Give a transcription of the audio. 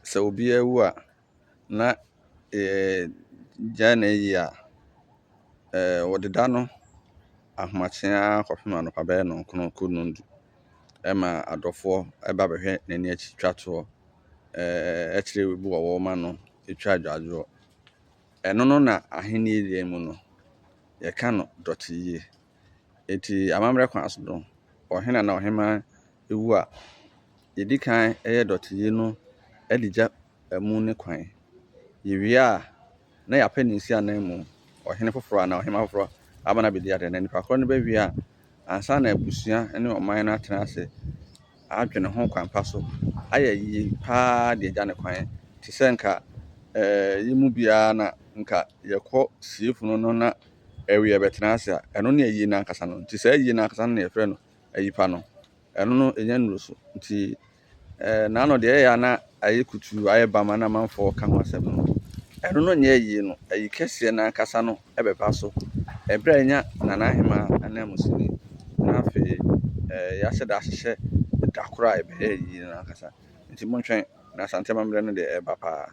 Sɛ obi awu a, na yɛgyae n'ayie a, wɔde da no ahomakye ara kɔpem anɔpa bɛyɛ 9 kɔ 10 ma adɔfoɔ ba bɛhwɛ n'ani akyi twa toɔ, kyerɛ bu a wɔwɔ ma no, twa adwadwoɔ. Ɛno no na ahennie deɛ mu no, yɛka no dɔteyie. Enti amammerɛ kwan so no, ɔhene anaa ɔhemaa wu a, yɛdi kan yɛ dɔteyie no de gya amu no kwan. Yɛwie a, na yɛapɛ ne nsi ananmu, ɔhene foforɔ anaa ɔhemaa foforɔ aba no abɛdi adeɛ. Na nipa korɔ no bɛwie a, ansa na abusua ne ɔman no atena ase adwene ho kwan pa so ayɛ yie paa de agya ne kwan. Te sɛ nka yɛn mu biara na nka yɛkɔ sie funu no na ɛwe yɛbɛtena ase a, ɛno ne ayie no ankasa no. Nti saa ayie no ankasa no na yɛfrɛ no ayi pa no. Ɛno no ɛnya nnuru so. Nti naano deɛ ɛyɛ a na ayɛ kutuu, ayɛ bama na amanfoɔ ka ho asɛm no, ɛno no nyɛ ayie no. Ayi kɛseɛ no ankasa no ɛbɛba so ɛberɛ a yɛnya Nana Ahemaa ananmusini na afei yɛahyɛ da ahyehyɛ da koro a yɛbɛyɛ ayie no ankasa. Nti montwɛn na Asante amammerɛ no deɛ ɛreba paa.